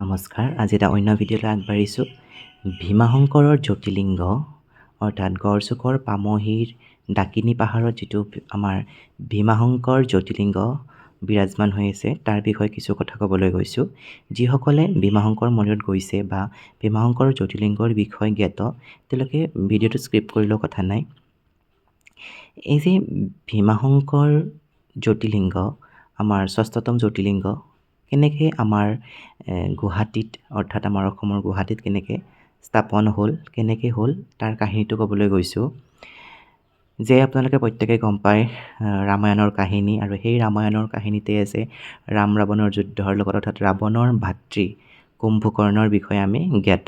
নমস্কাৰ, আজি এটা অন্য ভিডিঅ'লৈ আগবাঢ়িছোঁ। ভীমাশংকৰৰ জ্যোতিৰ্লিংগ অৰ্থাৎ গড়চুকৰ পামহীৰ ডাকিনী পাহাৰত যিটো আমাৰ ভীমাশংকৰ জ্যোতিৰ্লিংগ বিৰাজমান হৈ আছে, তাৰ বিষয়ে কিছু কথা ক'বলৈ গৈছোঁ। যিসকলে ভীমাশংকৰ মন্দিৰত গৈছে বা ভীমাশংকৰ জ্যোতিৰ্লিংগৰ বিষয়ে জ্ঞাত, তেওঁলোকে ভিডিঅ'টো স্কিপ কৰিলেও কথা নাই। এই যে ভীমাশংকৰ জ্যোতিৰ্লিংগ, আমাৰ ষষ্ঠতম জ্যোতিৰ্লিংগ, কেনেকৈ আমাৰ গুৱাহাটীত অৰ্থাৎ আমাৰ অসমৰ গুৱাহাটীত কেনেকৈ স্থাপন হ'ল, কেনেকৈ হ'ল, তাৰ কাহিনীটো ক'বলৈ গৈছোঁ। যে আপোনালোকে প্ৰত্যেকে গম পায় ৰামায়ণৰ কাহিনী, আৰু সেই ৰামায়ণৰ কাহিনীতে আছে ৰাম ৰাৱণৰ যুদ্ধৰ লগত, অৰ্থাৎ ৰাৱণৰ ভাতৃ কুম্ভকৰ্ণৰ বিষয়ে আমি জ্ঞাত।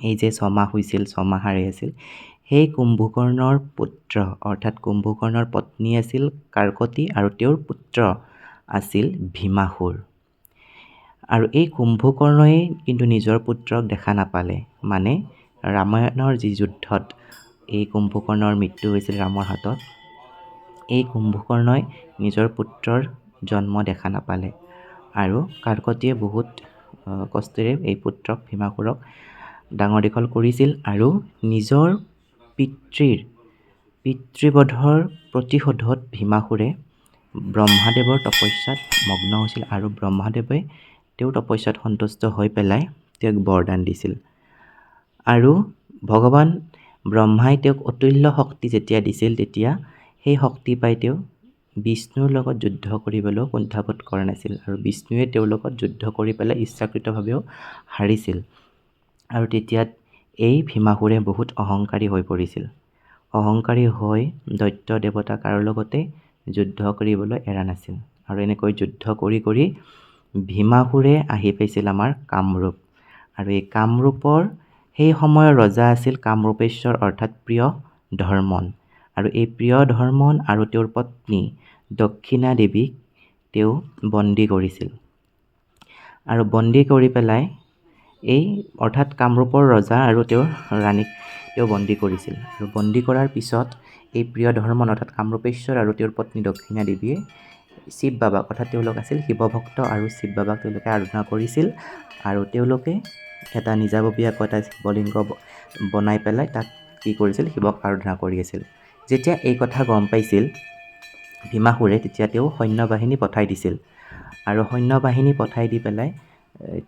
এই যে ছমাহ হৈছিল, ছমাহ সাৰে আছিল, সেই কুম্ভকৰ্ণৰ পুত্ৰ অৰ্থাৎ কুম্ভকৰ্ণৰ পত্নী আছিল কাৰ্কতী, আৰু তেওঁৰ পুত্ৰ আছিল ভীমাসুৰ। আৰু এই কুম্ভকৰ্ণই কিন্তু নিজৰ পুত্ৰক দেখা নাপালে, মানে ৰামায়ণৰ যি যুদ্ধত এই কুম্ভকৰ্ণৰ মৃত্যু হৈছিল ৰামৰ হাতত, এই কুম্ভকৰ্ণই নিজৰ পুত্ৰৰ জন্ম দেখা নাপালে। আৰু কাৰ্কতীয়ে বহুত কষ্টেৰে এই পুত্ৰক ভীমাসুৰক ডাঙৰ দীঘল কৰিছিল, আৰু নিজৰ পিতৃৰ পিতৃবধৰ প্ৰতিশোধত ভীমাসুৰে ব্ৰহ্মাদেৱৰ তপস্যাত মগ্ন হৈছিল, আৰু ব্ৰহ্মাদেৱে তেওঁৰ তপস্যাত সন্তুষ্ট হৈ পেলাই তেওঁক বৰদান দিছিল। আৰু ভগৱান ব্ৰহ্মাই তেওঁক অতুল্য শক্তি যেতিয়া দিছিল, তেতিয়া সেই শক্তি পাই তেওঁ বিষ্ণুৰ লগত যুদ্ধ কৰিবলৈও কুণ্ঠাবোধ কৰা নাছিল, আৰু বিষ্ণুৱে তেওঁৰ লগত যুদ্ধ কৰি পেলাই ইচ্ছাকৃতভাৱেও হাৰিছিল। আৰু তেতিয়া এই ভীমাসুৰে বহুত অহংকাৰী হৈ পৰিছিল। অহংকাৰী হৈ দৈত্য দেৱতা কাৰো লগতে যুদ্ধ কৰিবলৈ এৰা নাছিল। আৰু এনেকৈ যুদ্ধ কৰি কৰি ভীমাসুৰে আহি পাইছিল আমাৰ কামৰূপ। আৰু এই কামৰূপৰ সেই সময়ৰ ৰজা আছিল কামৰূপেশ্বৰ অৰ্থাৎ প্ৰিয় ধৰ্মন। আৰু এই প্ৰিয় ধৰ্মন আৰু তেওঁৰ পত্নী দক্ষিণা দেৱীক তেওঁ বন্দী কৰিছিল। আৰু বন্দী কৰি পেলাই এই অৰ্থাৎ কামৰূপৰ ৰজা আৰু তেওঁৰ ৰাণীক তেওঁ বন্দী কৰিছিল। আৰু বন্দী কৰাৰ পিছত এই প্ৰিয় ধৰ্মন অৰ্থাৎ কামৰূপেশ্বৰ আৰু তেওঁৰ পত্নী দক্ষিণা দেৱীয়ে শিৱ বাবাক, অৰ্থাৎ তেওঁলোক আছিল শিৱভক্ত, আৰু শিৱ বাবাক তেওঁলোকে আৰাধনা কৰিছিল। আৰু তেওঁলোকে এটা নিজাববীয়াকৈ এটা শিৱলিংগ বনাই পেলাই তাত কি কৰিছিল, শিৱক আৰাধনা কৰি আছিল। যেতিয়া এই কথা গম পাইছিল ভীমাসুৰে, তেতিয়া তেওঁ সৈন্য বাহিনী পঠাই দিছিল। আৰু সৈন্য বাহিনী পঠাই দি পেলাই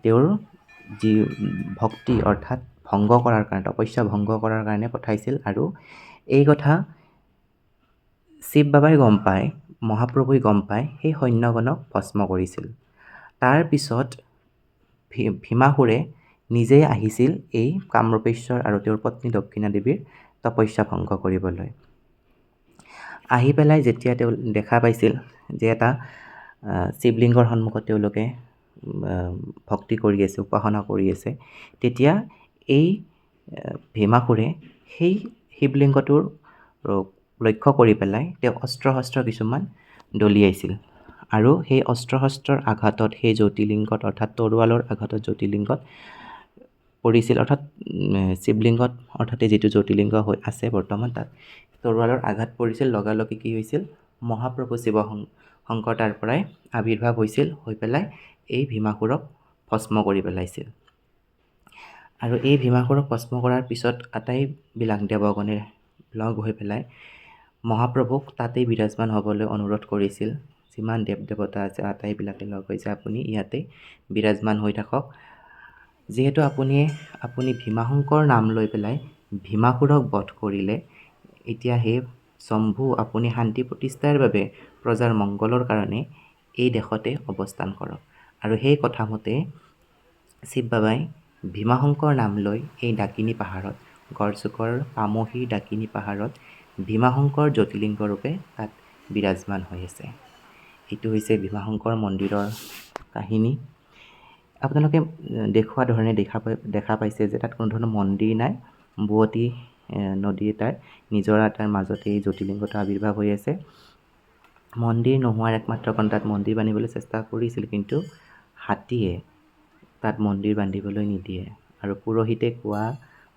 তেওঁৰ যি ভক্তি অৰ্থাৎ ভংগ কৰাৰ কাৰণে, তপস্যা ভংগ কৰাৰ কাৰণে পঠাইছিল। আৰু এই কথা শিৱ বাবাই গম পায়, মহাপ্ৰভুই গম পাই সেই সৈন্যগণক ভস্ম কৰিছিল। তাৰপিছত ভীমাসুৰে নিজেই আহিছিল এই কামৰূপেশ্বৰ আৰু তেওঁৰ পত্নী দক্ষিণা দেৱীৰ তপস্যা ভংগ কৰিবলৈ। আহি পেলাই যেতিয়া তেওঁ দেখা পাইছিল যে এটা শিৱলিংগৰ সন্মুখত তেওঁলোকে ভক্তি কৰি আছে, উপাসনা কৰি আছে, তেতিয়া এই ভীমাসুৰে সেই শিৱলিংগটোৰ লক্ষ্য কৰি পেলাই তেওঁ অস্ত্ৰ শস্ত্ৰ কিছুমান দলিয়াইছিল। আৰু সেই অস্ত্ৰ শস্ত্ৰৰ আঘাতত সেই জ্যোতিৰ্লিংগত অৰ্থাৎ তৰোৱালৰ আঘাতত জ্যোতিৰ্লিংগত পৰিছিল, অৰ্থাৎ শিৱলিংগত, অৰ্থাৎ এই যিটো জ্যোতিৰ্লিংগ হৈ আছে বৰ্তমান, তাত তৰোৱালৰ আঘাত পৰিছিল। লগালগে কি হৈছিল, মহাপ্ৰভু শিৱ শংকৰ তাৰ পৰাই আৱিৰ্ভাৱ হৈছিল, হৈ পেলাই এই ভীমাসুৰক ভস্ম কৰি পেলাইছিল। আৰু এই ভীমাসুৰক ভস্ম কৰাৰ পিছত আটাইবিলাক দেৱগণে লগ হৈ পেলাই মহাপ্ৰভুক তাতেই বিৰাজমান হ'বলৈ অনুৰোধ কৰিছিল। যিমান দেৱ দেৱতা আছে আটাইবিলাকে লগ হৈছে, আপুনি ইয়াতে বিৰাজমান হৈ থাকক, যিহেতু আপুনি ভীমাশংকৰ নাম লৈ পেলাই ভীমাসুৰক বধ কৰিলে, এতিয়া সেই শম্ভু আপুনি শান্তি প্ৰতিষ্ঠাৰ বাবে প্ৰজাৰ মংগলৰ কাৰণে এই দেশতে অৱস্থান কৰক। আৰু সেই কথামতে শিৱ বাবাই ভীমাশংকৰ নাম লৈ এই ডাকিনী পাহাৰত, গড়চুকৰ পামহীৰ ডাকিনী পাহাৰত ভীমাশংকৰ জ্যোতিৰ্লিংগ ৰূপে তাত বিৰাজমান হৈ আছে। এইটো হৈছে ভীমাশংকৰ মন্দিৰৰ কাহিনী। আপোনালোকে দেখুওৱা ধৰণে দেখা পাইছে যে তাত কোনো ধৰণৰ মন্দিৰ নাই। বোৱতী নদী এটাৰ নিজৰা এটাৰ মাজতে এই জ্যোতিৰ্লিংগটো আৱিৰ্ভাৱ হৈ আছে। মন্দিৰ নোহোৱাৰ একমাত্ৰ কাৰণ তাত মন্দিৰ বান্ধিবলৈ চেষ্টা কৰিছিল, কিন্তু হাতীয়ে তাত মন্দিৰ বান্ধিবলৈ নিদিয়ে। আৰু পুৰোহিতে কোৱা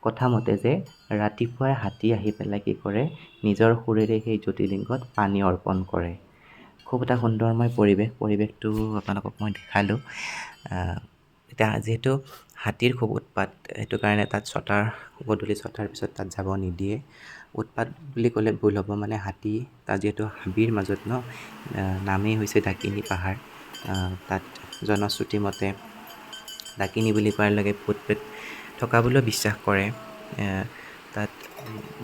কথা মতে যে ৰাতিপুৱাই হাতী আহি পেলাই কি কৰে, নিজৰ শুৰেৰে সেই জ্যোতিৰ্লিংগত পানী অৰ্পণ কৰে। খুব এটা সুন্দৰময় পৰিৱেশ, পৰিৱেশটো আপোনালোকক মই দেখালোঁ। এতিয়া যিহেতু হাতীৰ খুব উৎপাত, সেইটো কাৰণে তাত গধূলি 6টাৰ পিছত তাত যাব নিদিয়ে। উৎপাত বুলি ক'লে ভুল হ'ব, মানে হাতী তাত যিহেতু হাবিৰ মাজত ন, নামেই হৈছে ডাকিনী পাহাৰ। তাত জনশ্ৰুতি মতে ডাকিনী বুলি কোৱাৰ লগে ভূত প্ৰেত থকা বুলিও বিশ্বাস কৰে। তাত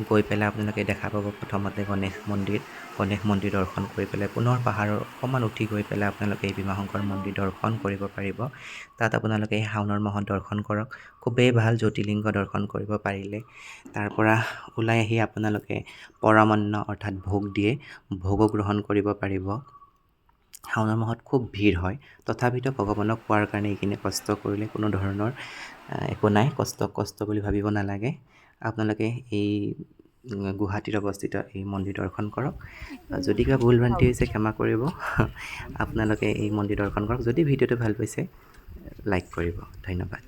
গৈ পেলাই আপোনালোকে দেখা পাব প্ৰথমতে গণেশ মন্দিৰ। গণেশ মন্দিৰ দৰ্শন কৰি পেলাই পুনৰ পাহাৰৰ অকণমান উঠি গৈ পেলাই আপোনালোকে এই ভীমাশংকৰ মন্দিৰ দৰ্শন কৰিব পাৰিব। তাত আপোনালোকে এই শাওণৰ মাহত দৰ্শন কৰক, খুবেই ভাল জ্যোতিৰ্লিংগ দৰ্শন কৰিব পাৰিলে। তাৰ পৰা ওলাই আহি আপোনালোকে পৰমান্ন অৰ্থাৎ ভোগ দিয়ে, ভোগো গ্ৰহণ কৰিব পাৰিব। শাওণৰ মাহত খুব ভিৰ হয়, তথাপিতো ভগৱানক পোৱাৰ কাৰণে এইখিনি কষ্ট কৰিলে কোনো ধৰণৰ একো নাই, কষ্ট কষ্ট বুলি ভাবিব নালাগে। আপোনালোকে এই গুৱাহাটীত অৱস্থিত এই মন্দিৰ দৰ্শন কৰক। যদি কিবা ভুল ভ্ৰান্তি হৈছে ক্ষমা কৰিব। আপোনালোকে এই মন্দিৰ দৰ্শন কৰক। যদি ভিডিঅ'টো ভাল পাইছে, লাইক কৰিব। ধন্যবাদ।